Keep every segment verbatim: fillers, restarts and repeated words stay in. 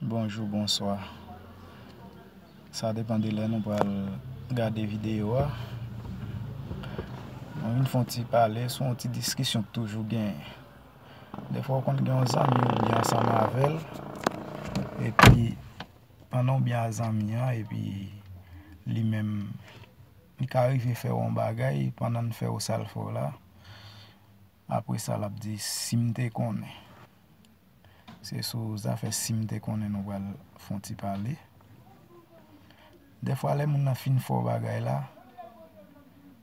Bonjou, bonswa. Sa depann de lè nou pral gade videyo a. Mwen vin fè yon ti pale sou yon ti diskisyon k toujou genyen. Defwa, w konn gen yon zanmi w byen ansanm avè l, epi pandan w byen a zanmi an, epi li menm, li ka rive fè w yon bagay, pandan l fè w sa l fè w la, apre sa, l ap di, "Si m te konnen." Se sou zafè "si m te konnen" nou pral fè yon ti pale. Defwa, lè moun nan fin fè w bagay la,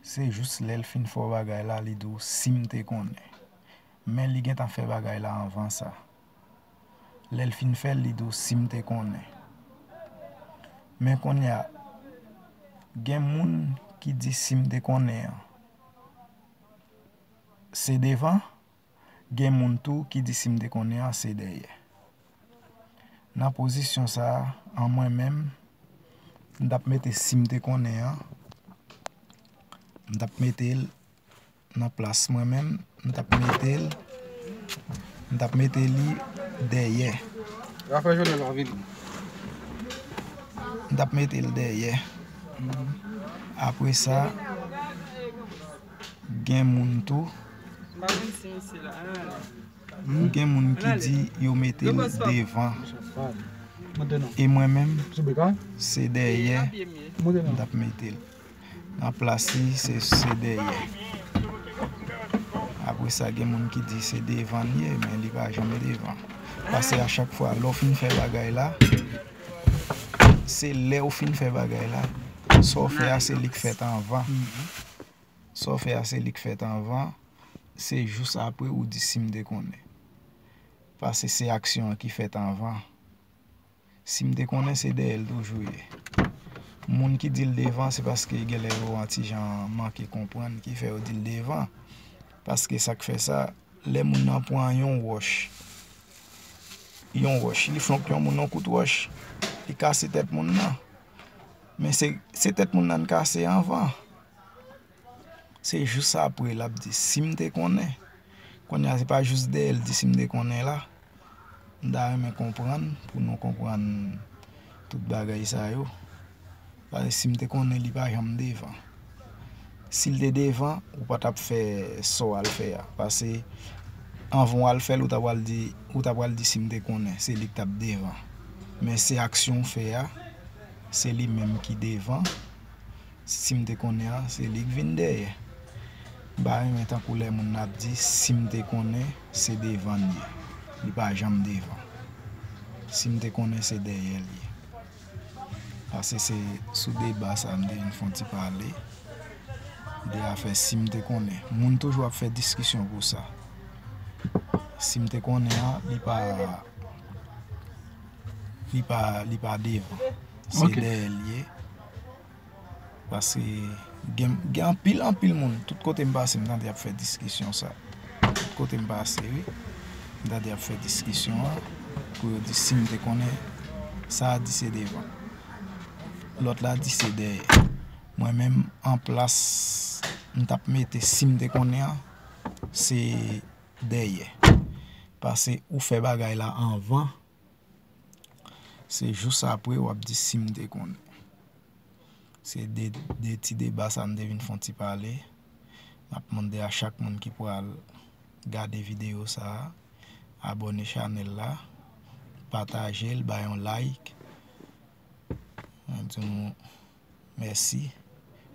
se jis lè l fin fè w bagay la, li di w, "Si m te konnen." Men li gentan fè bagay la anvan sa. Lè l fin fè l, li di w, "Si m te konnen." Men kounye a, gen moun ki di "si m te konnen" an, se devan, gen moun tou ki di "si m te konnen" an, se dèyè. Nan pozisyon sa a, an mwen menm, m t ap mete "si m te konnen" an, m t ap mete l nan plas mwen menm, m t ap mete l, m t ap mete li dèyè. Rafael Journal la vini. M t ap mete l dèyè. Apre sa, gen moun tou, gen moun ki di yo mete l devan. E mwen menm, se dèyè m t ap mete l. Nan plas li, se, se dèyè. Apre sa, gen moun ki di se devan l ye, men li pa janm devan. Paske a chak fwa, lè w fin fè bagay la, se lè w fin fè bagay la, sa w fè a, se li k fèt anvan. Sa w fè a, se li k fèt anvan. Se jis apre ou di "si m te konnen." Paske se aksyon an ki fèt anvan. "Si m te konnen", se dèyè l toujou ye. Moun ki di l devan, se paske genlè yo an ti jan manke konprann ki fè yo di l devan. Paske sa k fè sa, lè moun nan pran yon wòch, yon wòch, li flonk yon moun yon kout wòch, li kase tèt moun nan. Men se, se tèt moun nan l kase anvan. Se jis apre l ap di "si m te konnen". Kounye a, se pa jis dèyè l di "si m te konnen" la. M ta renmen konprann, pou nou konprann tout bagay sa yo. Paske "si m te konnen", li pa janm devan. Si l te devan, ou pa t ap fè sa w al fè a. Paske anvan w al fè l, ou ta pral di, ou ta pral di "si m te konnen", se li k t ap devan. Men se aksyon w fè a, se li menm ki devan. "Si m te konnen" an, se li k vin dèyè. M pa renmen tankou lè moun nan ap di "si m te konnen", se devan l ye. Li pa janm devan. "Si m te konnen", se dèyè l ye. Paske se sou deba sa m te vin fè yon ti pale. De afè "si m te konnen". Moun toujou ap fè diskisyon pou sa. "Si m te konnen" an, li pa, li pa, li pa devan. Se dèyè l ye. Paske gen, gen anpil, anpil moun, tout kote m pase, m tande y ap fè diskisyon sa. Tout kote m pase, wi, m tande y ap fè diskisyon an, pou yo di "si m te konnen", sa a di se devan. Lòt la di se dèyè. Mwen menm, an plas, m t ap mete "si m te konnen" an, se dèyè. Paske ou fè bagay la anvan, se jis apre w ap di "si m te konnen". Se de, de ti deba sa m te vin fè yon ti pale. M ap mande a chak moun ki pral gade videyo sa a, abòne chanèl la, pataje l, bay yon like. Mwen di nou mèsi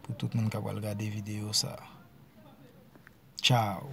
pou tout moun k ap pral gade videyo sa a. Tchaw!